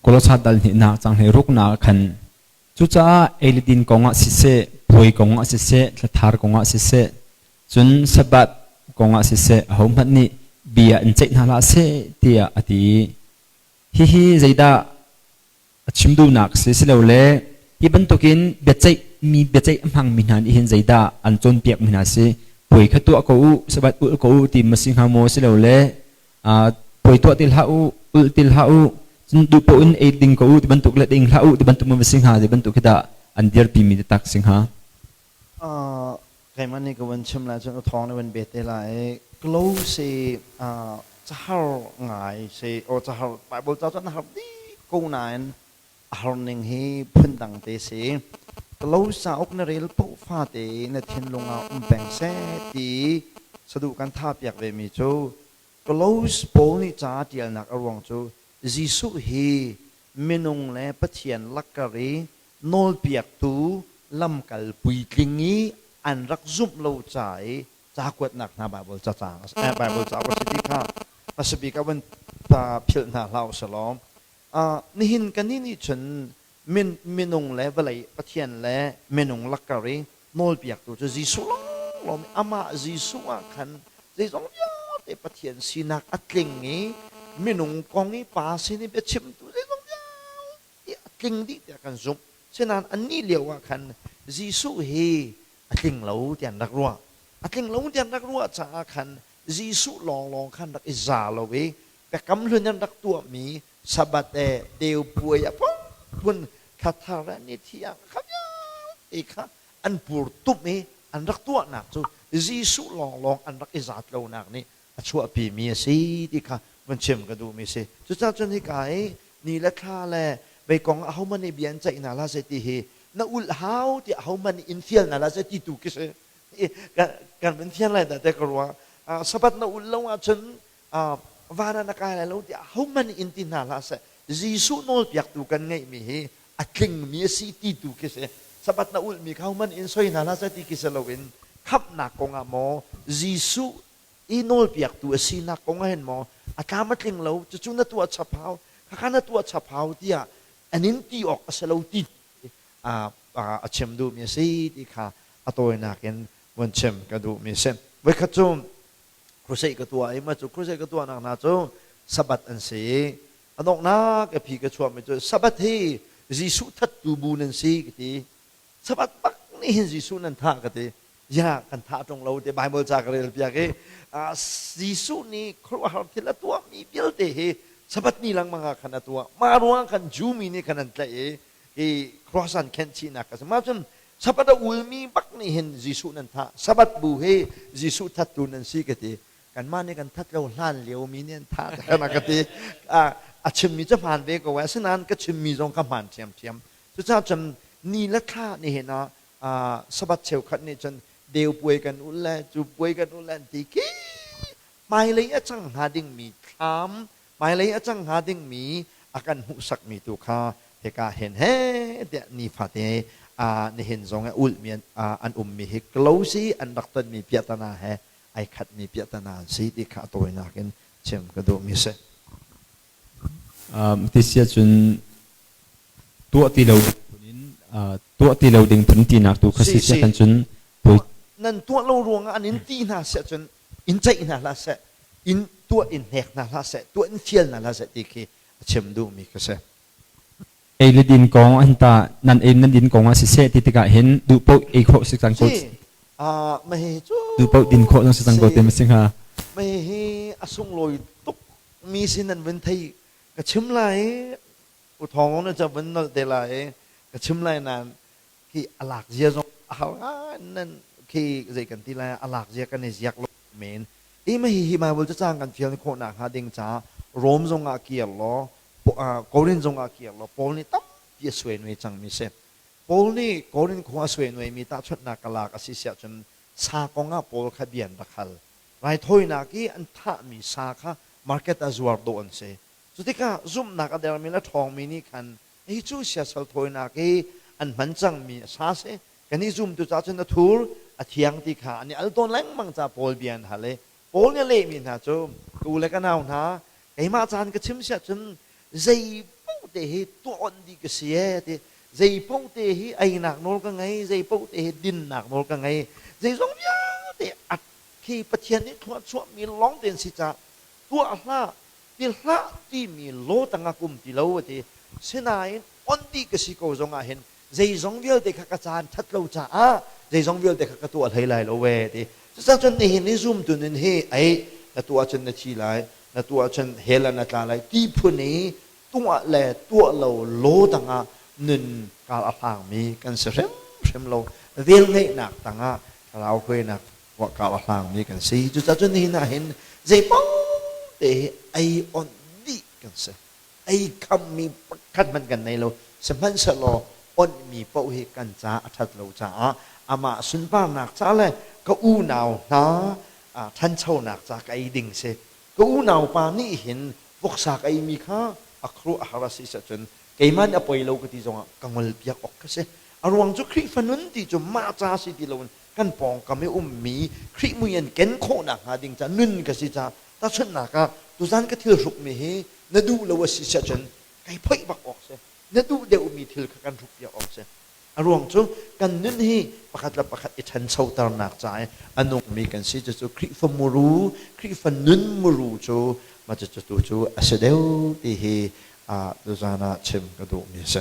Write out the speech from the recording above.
Kolosa dal hnihnak cang hlei ruknak ah khan cucaah ei le din kongah siseh, puai kongah siseh, thlathar kongah siseh, cun Sabbath kongah siseh, ahohmanh nih bia in ceih hna hlah seh tiah a ti. Hihi zeidah a chim duhnak si silole hi bantukin biaceih mi biaceih a hmangmi hna nih hin zeidah an cawnpiakmi hna si? Puai kha tuah ko u, Sabbath ulh ko u ti ma si hnga maw silole puai tuah ti hlah u, ulh ti hlah u, cun duh paoh in ei ding ko u ti bantuk le ding hlah u ti bantuk ma si hnga ti bantuk khi dah an dirpi mi taktak si hnga? Keimah nih ka van chim lai cun a thawng nih van bet te lai. Close cahar ngai si o cahar Bible ca cun a har dih ko nain a har ning hi phundang te si. Close cauk na rel paoh fate na thinlung ah um peng seh ti saduh kan tha piak ve mi cu Close Paul nih ca a tialnak a ruang cu Jesuh hi minung le Pathian lakkar i nawlpiaktu lamkal puitling i an rak zumh lo ca i ca kuatnak hna Baibal cacang Baibal cauk a si ti kha hmasabik ah van philh hna hlah usih law nihin kannih nih cun minung le vawlei Pathian le minung lakkar i nawlpiaktu cu Jesuh lawnglawng amah Jesuh ah khan zeizong vialte Pathian sinak a tling i minung kong i pa sin i biachimtu zeizong vialte a tling dih tiah kan zumh. Sinain annih lio ah khan Jesuh hi a tling lo tiah an rak ruah. A tling lo tiah an rak ruah caah khan Jesuh lawnglawng khan rak i za lo i Biakam Hlun an rak tuahmi Sabbath le Deu puai a phunphun thlathar le ni thiang kha vialte kha an pur tumh i an rak tuahnak cu Jesuh lawnglawng an rak i zat lonak nih a chuahpimi a si ti kha vun chim ka duhmi a si. Cucaah cun hika i ni le thla le vei kong ah ahohmanh nih bia an ceih hna hlah seh ti hi na ulh hau tiah ahohmanh nih in fial hna hlah seh ti tu khi si. Kan vun fian lai dah tiah ka ruah. Sabbath na ulh lo ahcun van ah na kai lai lo tiah ahohmanh nih in ti hna hlah seh. Jesuh nawlpiaktu kan ngeihmi hi a tlingmi a si ti tu khi si. Sabbath na ulhmi kha ahohmanh in soi hna hlah seh ti khi si loin khamhnak kong ah maw Jesuh i nawlpiaktu a sinak kong ah hin maw a tlam a tling lo, cucu na tuah chap hau, khakha na tuah chap hau tiah an in ti awk a si lo ti a chim duhmi a si ti kha a tawinak in vun chim ka duhmi a si. Voikhat cu crusade ka tuah i mah cu crusade ka tuahnak hna cu Sabbath an si i a donghnak a phi ka chuahmi cu Sabbath hi Jesuh thattu bu nan si ka ti. Sabbath bak nih hin Jesuh nan thah ka ti. Ya kan thah ṭung lo ti Bible ca ka rel piak i Jesuh nih khuaruahhar thil a tuahmi vialte hi Sabbath ni lengmang ah khan a tuah. Mah ruang khan Jew mi nih khan an tlaih i hi cross an khenh chihnak a si. Mah cun Sabbath a ulmi bak nih hin Jesuh nan thah. Sabbath bu hi Jesuh thattu nan si ka ti. Kanmah nih kan that lo hlan lio mi nih an thah te ka ti. A chimmi cu hmaan ve ko asinain ka chimmi zong ka hmaan ṭhiamṭhiam. Cucaah cun ni le thla nihin ah Sabbath cheukhat nih cun deu puai kan ulh le cu puai kan ulh le an ti khi hmailei a cang hnga dingmi thlam, hmailei a cang hnga dingmi a kan hmuhsakmi tu kha hika hin he tiah nifate nihin zong i ulhmi an ummi hi close i an rak tonmi piahtana he ai khatmi piahtana an si ti kha a tawinak in chim ka duhmi si. Ti si ahcun tuah ti lo ding phun in tuah ti lo ding phun tinak tu kha si sia kan cun pui Nan tuah lo ruangah an in ti hna seh cun in ceih hna hlah seh, in tuah in hnek hna hlah seh, tuah in fial hna hlah seh ti khi a chim duhmi kha si. Ei le din kong an ta nan ei nan din kong ah siseh ti tikah hin duh paoh ei khawh si cang ko. Si mah hihi cu Duh paoh din khawh zong si cang ko si ti ma si hnga? Mah hihi a sunglawi tuk mi sin an vun thei ka chim lai u thawng na ca vun nolh te lai ka chim lai nain khi a lak zia zong a har ngai nan khi zei kan ti lai a lak zia kan i ziak lo men i ma hi hi Bible cacang kan fial khawh nak hnga ding ca Rom zong ah kir law Korin zong ah kir law Paul nih tampi a suai nuai cang mi si. Paul nih Korin khua a suai nuai mi tahchunhnak ka lak a si siah cun sa kong ah Paul kha bian rak hal. Raithawinak i an thahmi sa kha market ah zuar dawh an si. Cu tikah zumhnak a dermi le ṭhawngmi nih khan hi cu siasal thawinak i an hman cangmi a sa si. Kannih zumtu caah cun a thur, a thiang ti kha an i al tawn lengmang caah Paul bia an hal i Paul nih a lehmi hna cu, ka u le ka nau hna, keimah caan ka chim siah cun zei paoh te hi tuah on dih ka si ee ti. Zei paoh te hi einak nawl ka ngei, zei paoh te hi dinnak nawl ka ngei. Zeizong vialte a khi Pathian nih thluachuahmi lawng tein si caah tuah hlah, ti hlah timi law tangah ka um ti lo a ti. Sinain on dih ka si ko zong ah hin zeizong vialte kha ka caan ṭhat lo caah zeizong vialte kha ka tuah hlei lai lo ee ti. Cucaah cun nihin ni zumtu nun hi ei na tuah cun na thi lai, na tuah cun hell ah na tla lai ti phun i tuah le tuah lo law tangah nun kar a hlangmi kan si hrimhrim lo. Velngeihnak tangah thlarau hruainak kar a hlangmi kan si. Cucaah cun nihin ah hin zeipaoh te hi ei onh dih kan si. Ei khammi pakhat hmanh kan nei lo. Sihmanhsehlaw onhmi paoh hi kan ca a ṭhat lo caah amah sunparnak ca le ka unau hna ṭhanchonak ca ka ei ding si. Ka unau pa nih hin voksa ka eimi kha a khuaruah a har a si cun keimah nih a poi lo ka ti zongah ka ngolpiak awk ka si. A ruang cu Khrihfa nun ti cu mah ca si ti loin kan pawngkam i ummi Khrih mui an ken khawhnak hnga ding ca nun ka si caah tahchunhnak ah tuzan ka thil hrukmi hi na duh lo a si cun kai phoih bak awk si. Na duh deuhmi thil kha kan hrukpiak awk si. A ruang cu kan nun hi pakhat le pakhat i ṭhanchoternak ca i a nungmi kan si. Cucu Khrihfa muru, Khrihfa nun muru cu mah cucu tu cu a si deuh ti hi tuzan ah chim ka duhmi a si.